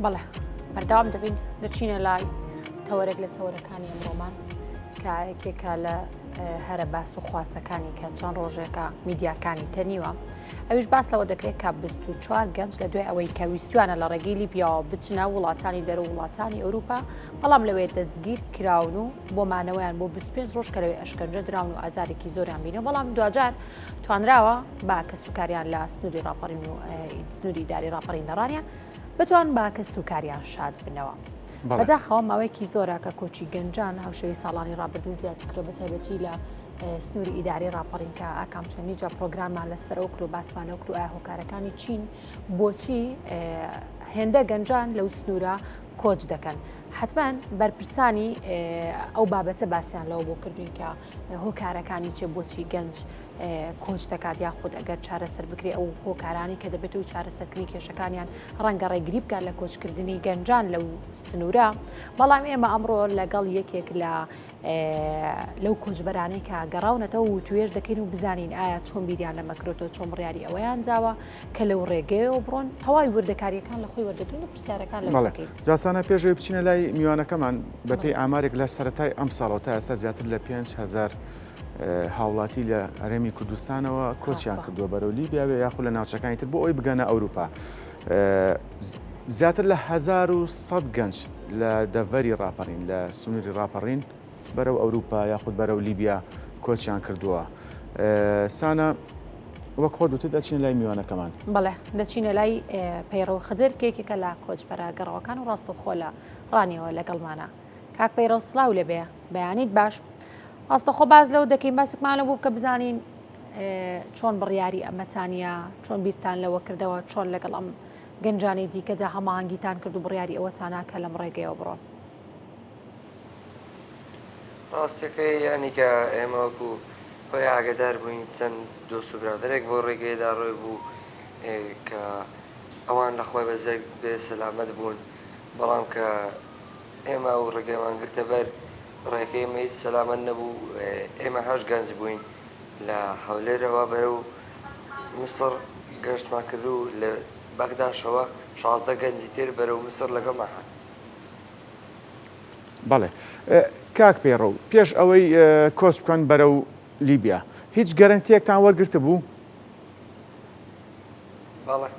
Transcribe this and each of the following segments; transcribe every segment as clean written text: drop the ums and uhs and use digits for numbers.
بەڵێ بەردەوام دەبین دەچینە لای تەوەرێک لە تەوەرەکانی ئەمڕۆمان کە یەکێکە لە هەرە باس و خواسەکانی کە چەند ڕۆژێکە میدیاکانی تەنیوە ئەویش باس لەوە دەکرێت کە 24 گەنج لە دوای ئەوەی کە ویستوانە لە ڕێگەی لیبیاوە بچنە وڵاتانی دەرە وڵاتانی ئەوروپا بەڵام لەوێ دەستگیر کراون و بۆ مانەوەیان بۆ 25 ڕۆژ کە لەوێ ئەشکەنجە دراون و ئازارێکی زۆریان بینەوە بەڵام دواجار توانراوە بە کەسوکاریان لە سنووری ڕاپەڕین و سنووری ئیداری ڕاپەڕین لە ڕانیە بتوان بە کەسوکاریان شاد بنەوە. بەداخەوە ماوەیەکی زۆرە کە کۆچی گەنجان هاوشێوەی ساڵانی ڕابردوو زیاتر کرد بە تایبەتی لە سنووری ئیداری ڕاپەڕین کە ئاکام چەندی جا پرۆگراممان لەسەرەوە کرد و باسمانەوە کرد ئایا هۆکارەکانی چین بۆچی هێندە گەنجان لەو سنوورە کۆچ دەکەن. حتمما بەرپرسانی ئەو بابەتە باسییان لەوە بۆ کردوین کە هۆکارەکانی چێ بۆچی گەنج کۆچ دەکات یاخود ئەگەر چارەسەر بکرێ ئەو هۆکارانی کە دەبێت و چارەسەرکردنی کێشەکانیان ڕەنگە ڕێگری بکات لە کۆچکردنی گەنجان لەو سنوورە بەڵام ئێمە ئەمڕۆ لەگەڵ یەکێک لە لەو کۆچبەرانەی کە گەڕاونەتەوە و توێژ دەکەین و بزانین ئایا چۆن بیریان لە مەکرۆتەوە چۆن بڕیاری ئەوەیان داوە کە لەو ڕێگەیەوە بڕۆن تەواوی وردەکاریەکان لە خۆی وەردەگرن و پرسیارەکان لە بەڵێ جاسانە پێشەوەی بچینە لای میوانەکەمان بەپێی ئامارێک لە سەرەتای ئەم ساڵەوە تا ئێستا زیاتر لە 5000 هاوڵاتی لە هەرێمی کوردستانەوە کۆچیان کردووە بەرەو لیبیا بێ یاخود لە ناوچەکانی تر بۆ ئەوی بگەنە ئەوروپا. زیاتر لە 1100 گەنج لە دەڤەری ڕاپەڕین لە سنووری ڕاپەڕین بەرەو ئەوروپا یاخود بەرەو لیبیا کۆچیان کردووە. سانە وەک خۆت وتت دەچینە لای میوانەکەمان. بەڵێ دەچینە لای پەیڕەو خدر کە یەکێکە لە کۆچبەرە گەڕەوەکان و ڕاستەوخۆ لە ڕانیەوە لەگەڵمانە. کاک پەیڕەو سڵاو لێبێ بەیانیت باش. ڕاستەخۆ باس لەوە دەکەین باسێکمان لە بوو بکە بزانین چۆن بڕیاری ئەمەتانە چۆن بیرتان لەوە کردەوە چۆن لەگەڵ ئەم گەنجانی دیکەدا هەماهەنگیتان کرد و بڕیاری ئەوەتانە کە لەم ڕێگەیەوە بڕۆن. ڕاستیەکەی یانی کە ئێمە وەکو خۆی ئاگەدار بووین چەند دۆست و برادەرێک بۆ ڕێگەیەدا ڕۆی بوو کە ئەوان لە خوای بەزێک بێ سەلامەت بوون بەڵام کە ئێمە ئەو ڕێگەیەمان گرتە بەر ڕێکەی ئێمە هیچ سەلامەت نەبوو ئێمە هەشت گەنج بووین لە هەولێرەوە بەرەو میسڕ گەشتمان کرد و لە بەغداشەوە 16 گەنجی تر بەرەو میسڕ لەگەڵمان هات. بەڵێ کاک پەیڕەو پێش ئەوەی کۆچ بکەن بەرەو لیبیا هیچ گەرەنتیەکتان وەرگرتبوو؟ بەڵێ.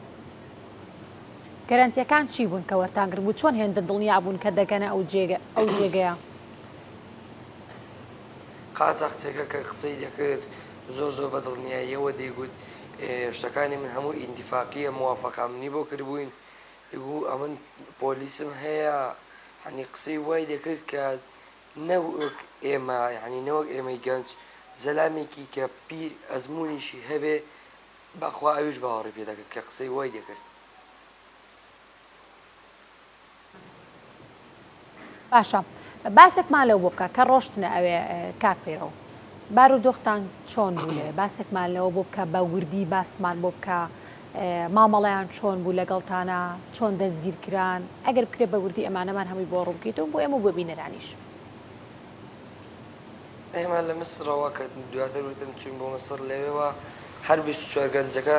گەرەنتیەکان چی بوون کە وەرتان گرتبوو چۆن هێندە دڵنیا بوون کە دەگەنە ئەو جێگە ئەو جێگەیە؟ قاچاخچیەکە کە قسەی دەکرد زۆر زۆر بە دڵنیاییەوە دەیگوت شتەکانی من هەموو ئینتیفاقیە موافەقە منی بۆ کردبووین دەگوو ئەمن پۆلیسم هەیە یانی قسەی وای دەکرد کە نەوەک ئێمە یانی نەوەک ئێمەی گەنج زەلامێکی کە پیر ئەزموونیشی هەبێ بەخوا ئەویش باوەڕی پێ دەکرد کە قسەی وای دەکرد. باشە باسێکمان لەو بۆ بکە کە ڕۆشتنە ئەوێ کاک پەیڕەو بارودۆختان چۆن بوو لەوێ باسێکمان لەوە بۆ بکە بە وردی باسمان بۆ بکە مامەڵەیان چۆن بوو لەگەڵتانە چۆن دەستگیر کران ئەگەر بکرێت بە وردی ئەمانەمان هەمووی بۆ ڕوون بکەیتەوە بۆ ئێمە و بۆ بینەرانیش. ئێمە لە میسرەوە کە دواتر وتم چووین بۆ میسر لەوێوە هەر 24 گەنجەکە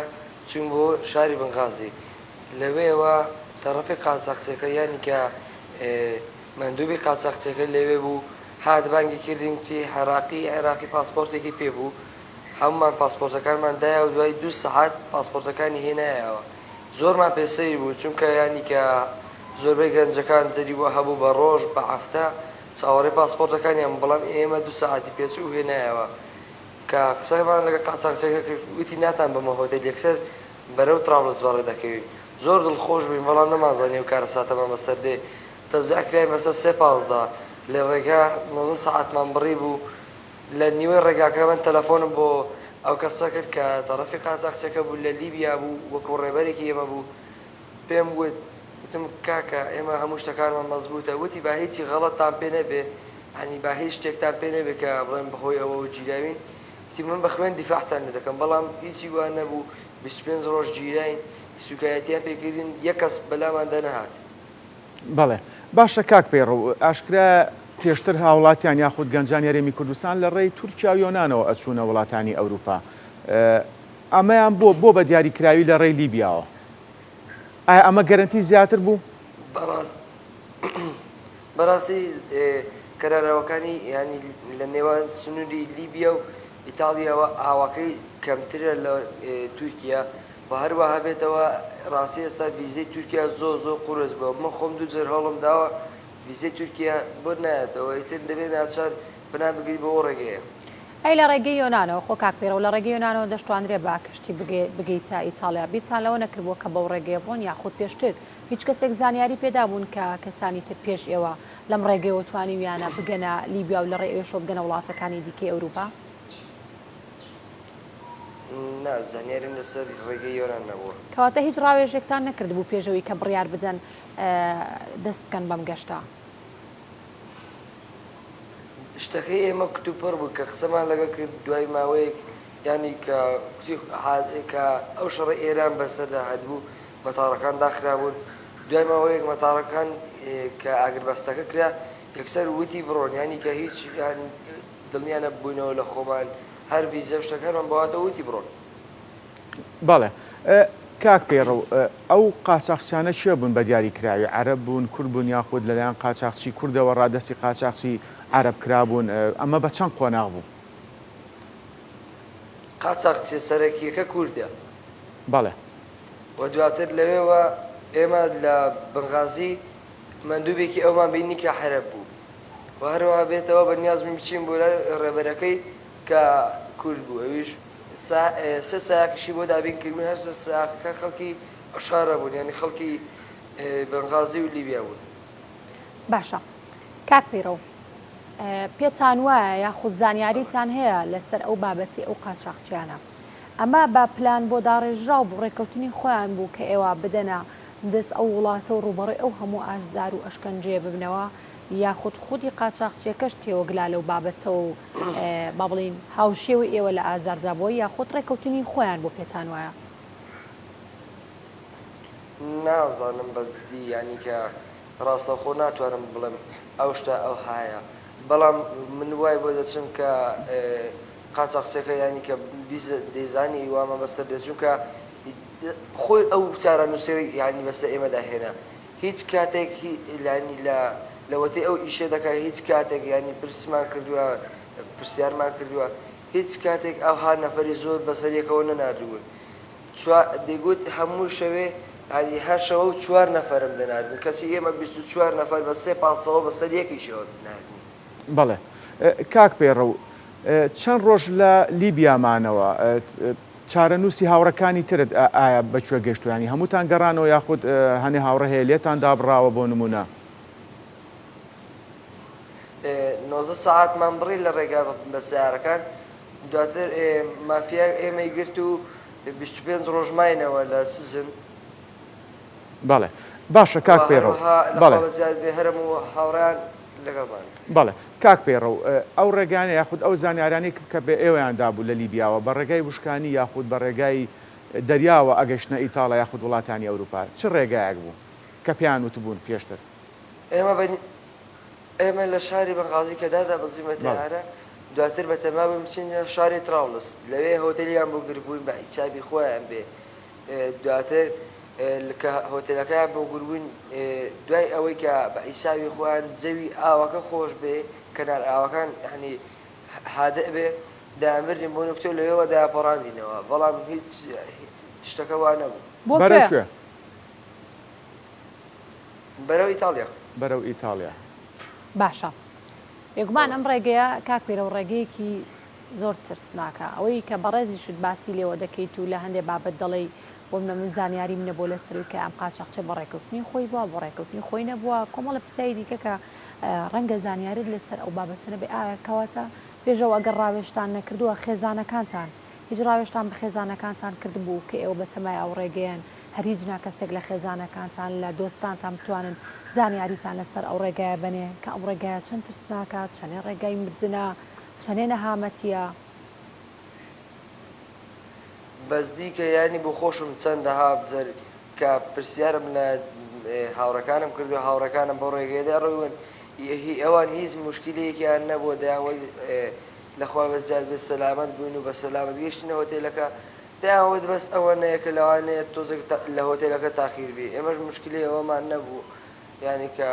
چووین بۆ شاری بنغازی لەوێوە تەڕەفی قاچاخچیەکە یانی کە مەندوبی قاچاخچیەکە لەوێ بوو هات بانگی کردین وتی عێراقی عێراقی پاسپۆرتێکی پێ بوو هەموومان پاسپۆرتەکانمان دایە و دوای دوو سەعات پاسپۆرتەکانی هێنایەوە زۆرمان پێ سەیر بوو چونکە یانی کە زۆربەی گەنجەکان جەری وا هەبوو بە ڕۆژ بە هەفتە چاوەڕێی پاسپۆرتەکانیان بوو بەڵام ئێمە دوو سەعاتی پێچوو و هێنایەوە کە قسەمان لەگەڵ قاچاخچیەکە کرد وتی ناتان بەمە هۆتێل یەکسەر بەرەو ترابلس بەڕێ دەکەوین زۆر دڵخۆش بووین بەڵام نەمانزانی ئەو کارەساتەمان بەسەر دێ تەوزیع کراین بەسەر سێ 15 لە ڕێگا 19 سەعاتمان بڕی بوو لە نیوەی ڕێگاکە من تەلەفۆنم بۆ ئەو کەسە کرد کە تەڕەفی قاچاخچیەکە بوو لە لیبیا بوو وەکو ڕێبەرێکی ئێمە بوو پێم وت وتم کاکە ئێمە هەموو شتەکانمان مەزبوتە وتی با هیچی غەڵەتتان پێ نەبێ یانی با هیچ شتێکتان پێ نەبێ کە بڵێن بەهۆی ئەوەوە گیراوین وتی من بە خوێن دیفاعتان لێ دەکەم بەڵام هیچی وا نەبوو 25 ڕۆژ گیراین سوکایەتیان پێ کردین یەک کەس بەلاماندا نەهات. بەڵێ باشە کاک پەیڕەو ئاشکرایە پێشتر هاوڵاتیان یاخود گەنجانی هەرێمی کوردستان لە ڕێی تورکیا و یۆنانەوە ئەچوونە وڵاتانی ئەوروپا ئەمەیان بۆ بۆ بە دیاریکراوی لە ڕێی لیبیاوە ئایا ئەمە گەرەنتی زیاتر بوو؟ بەڕاست بەڕاستی کەناراوەکانی یانی لە نێوان سنووری لیبیا و ئیتاڵیاوە ئاوەکەی کەمترە لە تورکیا و هەروەها بێتەوە ڕاستی ئێستا ڤیزەی تورکیا زۆر زۆر قورس بووە من خۆم دوو جار هەوڵم داوە ڤیزەی تورکیا بۆ نایەتەوە ئیتر دەبێ ناچار پەنا بگری بۆ ئەو ڕێگەیە. ئەی لە ڕێگەی یۆنانەوە خۆ کاک پەیڕەو لە ڕێگەی یۆنانەوە دەشتوانرێ بە کەشتی بگەیتە ئیتاڵیا بیرتان لەوە نەکردبووە کە بەو ڕێگەیە بڕۆن یاخود پێشتر هیچ کەسێک زانیاری پێدابوون کە کەسانی تر پێش ئێوە لەم ڕێگەیەوە توانیویانە بگەنە لیبیا و لە ڕێی ئەوێشەوە بگەنە وڵاتەکانی دیکەی ئەوروپا؟ نا، زانیاریم لەسەر ڕێگەی یۆنان نەبووە. کەواتە هیچ ڕاوێژێکتان نەکردبوو پێش ئەوەی کە بڕیار بدەن دەست بکەن بەم گەشتە؟ شتەکەی ئێمە کتوپڕ بوو کە قسەمان لەگەڵ کرد دوای ماوەیەک یانی کە کوتی کە ئەو شەڕەی ئێران بەسەردا هاتبوو مەتاڕەکان داخرابوون، دوای ماوەیەک مەتاڕەکان کە ئاگربەستەکە کرا یەکسەر وتی بڕۆن یانی کە هیچ دڵنیا نەببووینەوە لە خۆمان هەر ڤیزە و شتەکانمان بۆ هاتەوە وتی بڕۆن. بەڵێ کاک پەیڕەو ئەو قاچاخچیانە کێ بوون بە دیاری کراوی عەرەب بوون کورد بوون یاخود لەلایەن قاچاخچی کوردەوە ڕادەستی قاچاخچی عەرەب کرابوون ئەمە بە چەند قۆناغ بوو؟ قاچاخچیە سەرەکیەکە کوردە. بەڵێ. و دواتر لەوێوە ئێمە لە بنغازی مەندوبێکی ئەومان بینی کە عەرەب بوو و هەروەها بێتەوە بە نیاز بووین بچین بۆ لای ڕێبەرەکەی کە کورد بوو ئەویش سێ سایەقیشی بۆ دابین کردبووین هەر سێ سایەقەکە خەڵکی ئەو شارە بوون یانی خەڵکی بنغازی و لیبیا بوون. باشە کاک پەیڕەو پێتان وایە یاخود زانیاریتان هەیە لەسەر ئەو بابەتی ئەو قاچاخچیانە ئەمە بە پلان بۆ داڕێژراو بوو ڕێکەوتنی خۆیان بوو کە ئێوە بدەنە دەست ئەو وڵاتە و ڕووبەڕووی ئەو هەموو ئازار و ئەشکەنجەیە ببنەوە یاخود خودی قاچاخچیەکەش تێوەگلا لەو بابەتەوە و با بڵێین هاوشێوەی ئێوە لە ئازاردا بووە یاخود ڕێکەوتنی خۆیان بوو پێتان وایە؟ نازانم بە جدی یانی کە ڕاستەوخۆ ناتوانم بڵێم ئەو شتە ئەوهایە بەڵام من وای بۆ دەچم کە قاچاخچیەکە یانی کە بیز دەیزانی وامان بەسەر دێت چونکە خۆی ئەو چارەنووسەی یانی بەسەر ئێمەدا هێنا هیچ کاتێک یانی لە لەوەتەی ئەو ئیشە دەکا هیچ کاتێک یانی پرسمان کردووە پرسیارمان کردووە هیچ کاتێک ئەوها نەفەری زۆر بەسەر یەکەوە نەناردبوون چوار دەیگوت هەموو شەوێ یانی هەر شەوە و چوار نەفەرم دەناردن کەچی ئێمە 24 نەفەر بە سێ پاسەوە بەسەر یەکیشەوە ناردنی. بەڵێ کاک پەیڕەو چەند ڕۆژ لە لیبیا مانەوە چارەنووسی هاوڕێکانی ترت ئایا بە کوێ گەشتووە یانی هەمووتان گەڕانەوە یاخود هەنێ هاوڕێ هەیە لێتان دابڕاوە بۆ نموونە؟ 19 سەعاتمان بڕی لە ڕێگا بە سەیارەکان دواتر مافیا ئێمەی گرت و 25 ڕۆژ ماینەوە لە سجن. بەڵێ باشە کاک پەیڕەو هەروەها لە بەڵێ. خوا بەزیاد بێ هەرەموو هاوڕێیان لەگەڵمان. بەڵێ کاک پەیڕەو ئەو ڕێگانە یاخود ئەو زانیارانەی کە بە ئێوەیان دابوو لە لیبیاوە بە ڕێگای وشکانی یاخود بە ڕێگای دەریاوە ئەگەشتنە ئیتاڵا یاخود وڵاتانی ئەوروپا چ ڕێگایەک بوو کە پێیان وتبوون پێشتر؟ ئێمە بە ئێمە لە شاری بنغازی کە دادەبەزین بە بەڵێ. تەیارە دواتر بە تەما بووین بچینە شاری تراولس لەوێ هۆتێلیان بۆ گربووین بە حیسابی خۆیان بێ دواتر کە هۆتێلەکەیان بۆ گربووین دوای ئەوەی کە بە حیسابی خۆیان جەوی ئاوەکە خۆش بێ کەنار ئاوەکان یانی هادئ بێ دایانبردین بۆ نوکتە و لەوێوە دایانپەڕاندینەوە بەڵام هیچ شتەکە وا نەبوو. بۆ بەرەو کوێ؟ کوێ؟ بەرەو ئیتاڵیا. بەرەو ئیتاڵیا. باشە بێگومان ئەم ڕێگەیە کاک پەیرەو ڕێگەیەکی زۆر ترسناکە ئەوەی کە بەڕێزیشت باسی لێوە دەکەیت و لە هەندێ بابەت دەڵێی بۆ منە من زانیاریم نەبووە لەسەروی کە ئەم قاچاخچە بە ڕێکەوتنی خۆی بووە بۆ ڕێکەوتنی خۆی نەبووە کۆمەڵە پرسیاری دیکە کە ڕەنگە زانیارت لەسەر ئەو بابەتە نەبێ ئایا کەواتە پێشەوە ئەگەر ڕاوێژتان نەکردووە خێزانەکانتان هیچ ڕاوێژتان بە خێزانەکانتان کردبوو کە ئێوە بەتەمای ئەو ڕێگەیەن هەر هیچ نا کەسێک لە خێزانەکانتان لە دۆستانتان بتوانن زانیاریتان لەسەر ئەو ڕێگایە بەنێ کە ئەو ڕێگایە چەند ترسناکە چەنێ ڕێگای مردنە چەنێ نەهامەتیە. بەس دیکە یانی بۆ خۆشم چەندەها جەر کە پرسیارم لە هاوڕێکانم کردوە هاوڕێکانم بەو ڕێگەیەدا ڕۆیون هی ئەوان هیچ موشکیلەیەکیان نەبووە دەیان وت لە خوا بەزیاد بێت سەلامەت بووین و بە سەلامەت گەیشتینە هۆتێلەکە دەیان وت بەس ئەوە نەیە کە لەوانەیە تۆزێک لە هۆتێلەکە تاخیر بی ئێمەش موشکیلەی ئەوەمان نەبوو. یانی کە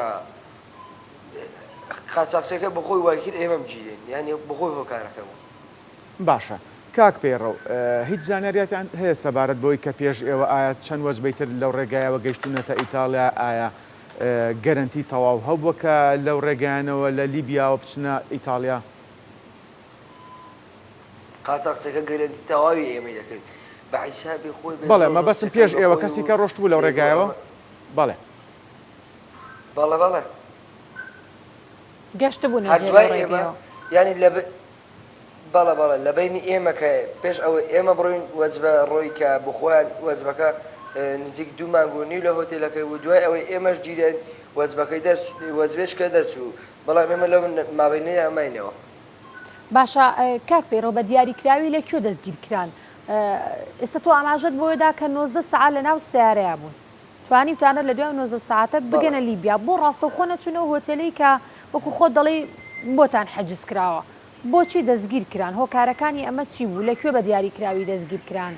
قاچاخچیەکە بەخۆی وای کرد ئێمە بگیرێین یانی بەخۆی هۆکارەکە بوو. باشە کاک پەیڕەو هیچ زانیاریاتان هەیە سەبارەت بەوەی کە پێش ئێوە ئایا چەند وەجبەی تر لەو ڕێگایەوە گەیشتوونەتە ئیتاڵیا ئایا گەرەنتی تەواو هەبووە کە لەو ڕێگایانەوە لە لیبیاوە بچنە ئیتاڵیا؟ قاچاخچیەکە گەرەنتی تەواوی ئێمەی دەکرد بە حیسابی خۆی بێ بەڵێ زۆر زۆر مەبەستم سیقەی پێش بە ئێوە خۆی کەسی و کە ڕۆشتبوو لەو دەیگۆ ڕێگایەوە؟ ئەمە بەڵێ. بەڵێ بەڵێ. گەشتبوونە هەر جێ لەو دوای ئێمە ڕێگەیەوە. یانی لە بەڵێ بەڵێ لە بەینی ئێمە کە پێش ئەوەی ئێمە بڕۆین وەجبە ڕۆی کە بۆ خۆیان وەجبەکە نزیک دوو مانگ و نیو لە هۆتێلەکەی بوو دوای ئەوەی ئێمەش گیراین وەجبەکەی دەرچ وەجبێشکە دەرچوو بەڵام ئێمە لەو مابەینەیا ماینەوە. باشە کاک پەیڕەو بە دیاریکراوی لە کوێ دەستگیر کران؟ ئێستا تۆ ئاماژەت بۆیە دا کە 19 سەعات لە ناو سەیارەیا بوون توانیوتانە لە دوای 19 سەعاتە بگەنە لیبیا بۆ ڕاستەوخۆ نەچوونە ئەو هۆتێلەی کە وەکو خۆت دەڵێی بۆتان حجز کراوە بۆچی دەستگیر کران هۆکارەکانی ئەمە چی بوو لە کوێ بە دیاریکراوی دەستگیر کران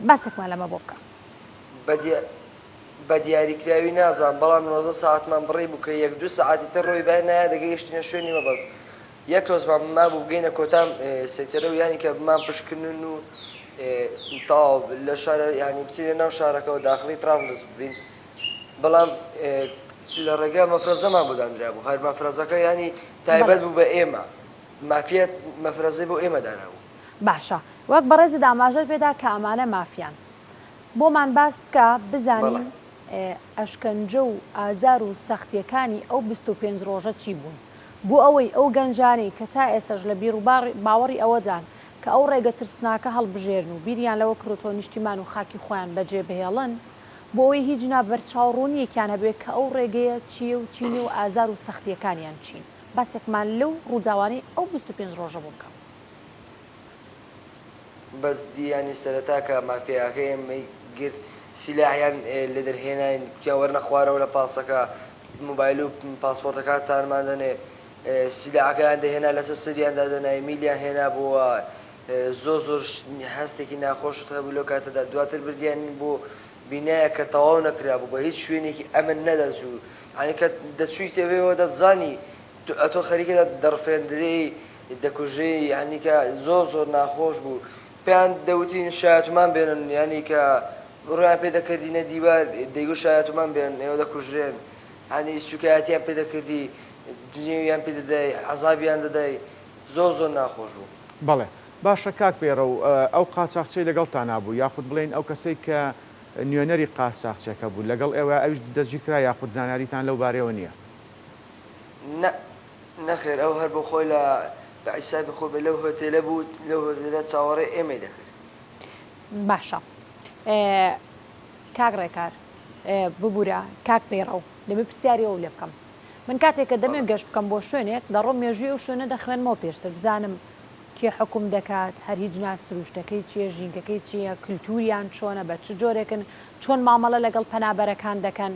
باسێکمان لەمە بۆ بکە. بە دیاریکراوی نازانم بەڵام 19 سەعاتمان بڕی بوو کە یەک دوو سەعاتی تر ڕۆیبای نایە دەگەیشتینە شوێنی مەبەست یەک تۆزمان مابوو بگەینە کۆتا سەیتەرە و یانی کە بمان پشکنن و تەواو لە شارە یانی بچینە ناو شارەکەوە داخڵی ترابلس ببین بەڵام لە ڕێگا مەفرەزەمان بۆ دانرابوو هەر مەفرەزەکە یانی تایبەت بوو بە ئێمە مافیا مەفرەزەی بۆ ئێمە دانابوو. باشە وەک بەڕێزت ئاماژەت پێدا کە ئەمانە مافیان بۆمان باس بکە بزانین ئەشکەنجە و ئازار و سەختیەکانی ئەو 25 ڕۆژە چی بوون؟ بۆ ئەوەی ئەو گەنجانەی کە تا ئێستاش لە بیروباوەڕی ئەوەدان کە ئەو ڕێگە ترسناکە هەڵبژێرن و بیریان لەوە کردۆتەوە نیشتیمان و خاکی خۆیان بەجێ بهێڵن، بۆ ئەوەی هیچ نا بەرچاوڕوونییەکیان هەبێ کە ئەو ڕێگەیە چییە و چی نییە و ئازار و سەختییەکانیان چین. باسێکمان لەو ڕووداوانەی ئەو 25 ڕۆژە بۆ بکە. بەس دی یانی سەرەتا کە مافیاکە ئێمەی گرت سیلاحیان لێ دەرهێناین کوتیان وەرنە خوارەوە لە پاسەکە مۆبایل و پاسپۆرتەکانتانمان دەنێ سیلاحەکەیان دەهێنا لەسەر سەریان دادەنای میلیان هێنابووە زۆر زۆر هەستێکی ناخۆشت هەبوو لەو کاتەدا دواتر بردیانین بۆ بینایەک کە تەواو نەکرابوو بە هیچ شوێنێکی ئەمن نەدەچوو یانی کە دەچوویتەوێەوە دەتزانی ئەتۆ خەریکە دەڕفێندرێی دەکوژرێی یانی کە زۆر زۆر ناخۆش بوو پێیان دەوتین شایەتمان بێنن یانی کە ڕویان پێ دەکردینە دیوار دەیگوت شایەتمان بێنن ئێوە دەکوژرێن یانی سوکایەتیان پێ دەکردی جنێویان پێ دەدای عەزابیان دەدای زۆر زۆر ناخۆش بوو. بەڵێ باشە کاک پەیڕەو ئەو قاچاخچیەی لەگەڵتانا بوو یاخود بڵێین ئەو کەسەی کە نوێنەری قاچاخچیەکە بوو لەگەڵ ئێوە ئەویش دەستگیر کرا یاخود زانیاریتان لەو بارەیەوە نیە؟ نە نەخێر ئەو هەر بۆ خۆی لە بە حیسابی خۆی بێ لەو هۆتێلە بوو لەو هۆتێلە چاوەڕێی ئێمەی دەکرد. باشە کاک ڕێکار ببورە کاک پەیڕەو دەبێ پرسیاری ئەو لێ بکەم من کاتێک کە دەمێ گەشت بکەم بۆ شوێنێک دەڕۆم مێژووی ئەو شوێنە دەخوێنمەوە پێشتر بزانم کێ حوکم دەکات هەر هیچ نا سروشتەکەی چییە ژینگەکەی چییە کلتوریان چۆنە بە چ جۆرێکن چۆن مامەڵە لەگەڵ پەنابەرەکان دەکەن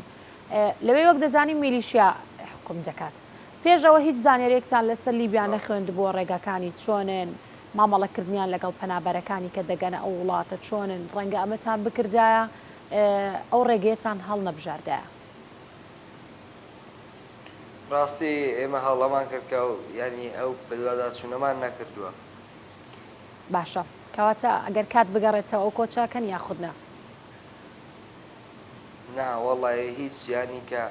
لەوێ وەک دەزانین میلیشیا حوکم دەکات. پێش ئەوە هیچ زانیاریەکتان لەسەر لیبیا نەخوێندبووە ڕێگاکانی چۆنن، مامەڵەکردنیان لەگەڵ پەنابەرەکانی کە دەگەنە ئەو وڵاتە چۆنن، ڕەنگە ئەمەتان بکردایە ئەو ڕێگەیەتان هەڵنەبژاردایە. ڕاستی ئێمە هەڵەمان کرد کە یانی ئەو بەدواداچوونەمان نەکردووە. باشە کەواتە ئەگەر کات بگەڕێتەوە ئەو کۆچە ئەکەن یاخود نا؟ نا وەڵای هیچ یانی کە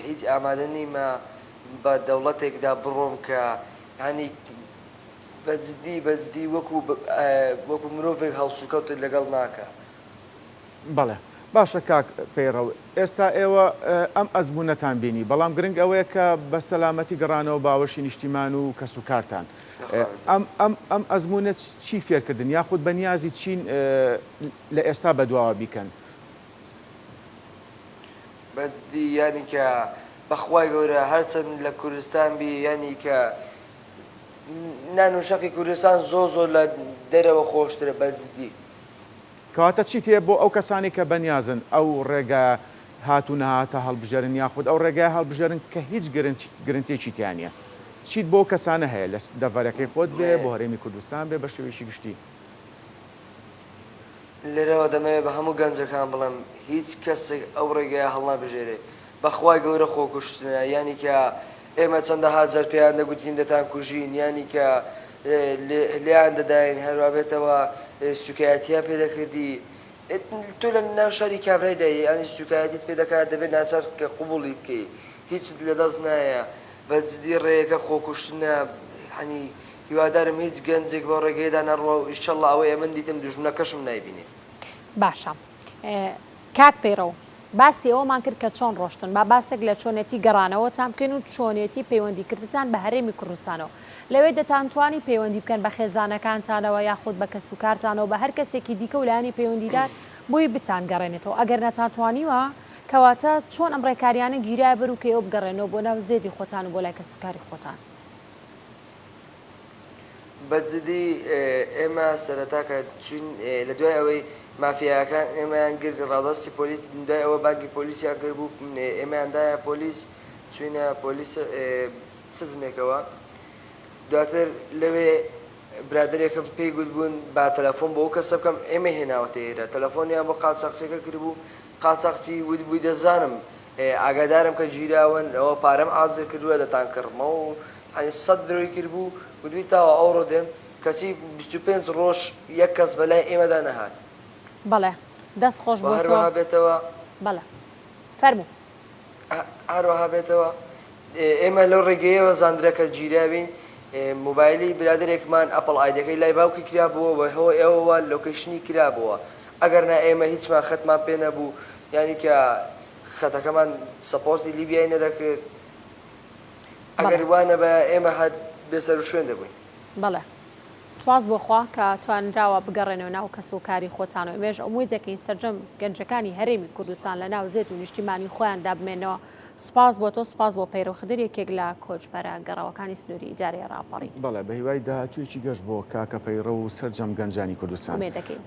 هیچ ئامادە نیمە بە دەوڵەتێکدا بڕۆم کە یانی بە جدی بە جدی وەکو وەکو مرۆڤێک هەڵسوکەوتت لەگەڵ ناکا. بەڵێ باشە کاک پەیڕەو ئێستا ئێوە ئەم ئەزموونەتان بینی بەڵام گرنگ ئەوەیە کە بە سەلامەتی گەڕانەوە باوەشی نیشتیمان و کەسوکارتان ئەم ئەم ئەم ئەزموونە چی فێرکردن یاخود بە نیازی چین لە ئێستا بەدواوە بیکەن. بەجدی یانی کە بەخوای گەورە هەرچەند لە کوردستان بی یانی کە نان و شەقی کوردستان زۆر زۆر لە دەرەوە خۆشترە بەجدی. کەواتە چیت هەیە بۆ ئەو کەسانەی کە بەنیازن ئەو ڕێگا هات و نەهاتە هەڵبژێرن یاخود ئەو ڕێگایە هەڵبژێرن کە هیچ گرنتێکی تیا نیە چیت بۆ ئەو کەسانە هەیە لە دەڤەرەکەی خۆت بێ بۆ هەرێمی کوردستان بێ بە شێوەیەکی گشتی؟ لێرەوە دەمەوێت بە هەموو گەنجەکان بڵێم هیچ کەسێک ئەو ڕێگایە هەڵنابژێرێ. بەخوای گەورە خۆکوشتنە یانی کە ئێمە چەندەها جار پێیان دەگوتین دەتان کوژین یانی کە لێیان دەداین هەروا بێتەوە سوکایەتیان پێ دەکردی تۆ لە ناو شاری کابرای دای یانی سوکایەتیت پێ دەکات دەبێت ناچار کە قبوڵی بکەی هیچت لەدەست نایە بە جدی ڕێیەکە خۆکوشتنە یانی هیوادارم هیچ گەنجێک بەو ڕێگەیەدا نەڕوا و ئیشەڵا ئەوەی ئەمن دیتم دوژمنەکەشم نایبینێ. باشە کاک پەیڕەو باسی ئەوەمان کرد کە چۆن ڕۆشتن با باسێک لە چۆنێتی گەڕانەوەتان بکەین و چۆنێتی پەیوەندی کردتان بە هەرێمی کوردستانەوە لەوێ دەتانتوانی پەیوەندی بکەن بە خێزانەکانتانەوە یاخود بە کەسوکارتانەوە بە هەر کەسێکی دیکە و لایەنی پەیوەندیدار بۆی بتانگەڕێنێتەوە ئەگەر نەتانتوانیوە کەواتە چۆن ئەم ڕێکاریانە گیرایە بەر و کە ئێوە بگەڕێنەوە بۆ ناو زێدی خۆتان و بۆ لای کەسوکاری خۆتان؟ بە جدی ئێمە سەرەتا کە چوین لە دوای ئەوەی مافیایەکان ئێمەیان گرت ڕادەستی پۆلیس دوای ئەوە بانگی پۆلیسیان کرد بوو ئێمەیان دایە پۆلیس چوینە پۆلیس سجنێکەوە دواتر لەوێ برادەرێکم پێی گوتبوون با تەلەفۆن بۆ ئەو کەسە بکەم ئێمەی هێناوەتە ئێرە تەلەفۆنیان بۆ قاچاخچیەکە کردبوو قاچاخچی وتبووی دەزانم ئاگادارم کە گیراون ئەوە پارەم حازر کردووە دەتانکڕمەوە و یانی سەت درۆی کردبوو وتبووی تاوە ئەوڕۆ دێم کەچی 25 ڕۆژ یەک کەس بەلای ئێمەدا نەهات. بەڵێ دەست خۆش و بۆ تۆ. هەروەها بێتەوە. بەڵێ فەرموو. هەروەها بێتەوە ئێمە لەو ڕێگەیەوە زاندرا کە گیراوین مۆبایلی برادەرێکمان Apple ID ەکەی لای باوکی کرابووە بە هۆی ئەوەوە location ی کرابووە ئەگەر نا ئێمە هیچمان خەتمان پێ نەبوو یانی کە خەتەکەمان support ی لیبیای نەدەکرد ئەگەر بەڵێ. وا نەبایە ئێمە هەر بێسەروشوێن دەبووین. بەڵێ سوپاس بۆ خوا کە توانراوە بگەڕێنەوە ناو کەس و کاری خۆتان و ئێمەش ئومێد دەکەین سەرجەم گەنجەکانی هەرێمی کوردستان لە ناو زێد و نیشتیمانی خۆیاندا بمێنەوە سوپاس بۆ تۆ سوپاس بۆ پەیرەو خدر یەکێک لە کۆچبەرە گەڕاوەکانی سنووری ئیدارەی ڕاپەڕین. بەڵێ بەهیوای داهاتوویەکی گەش بۆ کاکە پەیڕەو و سەرجەم گەنجانی کوردستان. ئومێد دەکەین.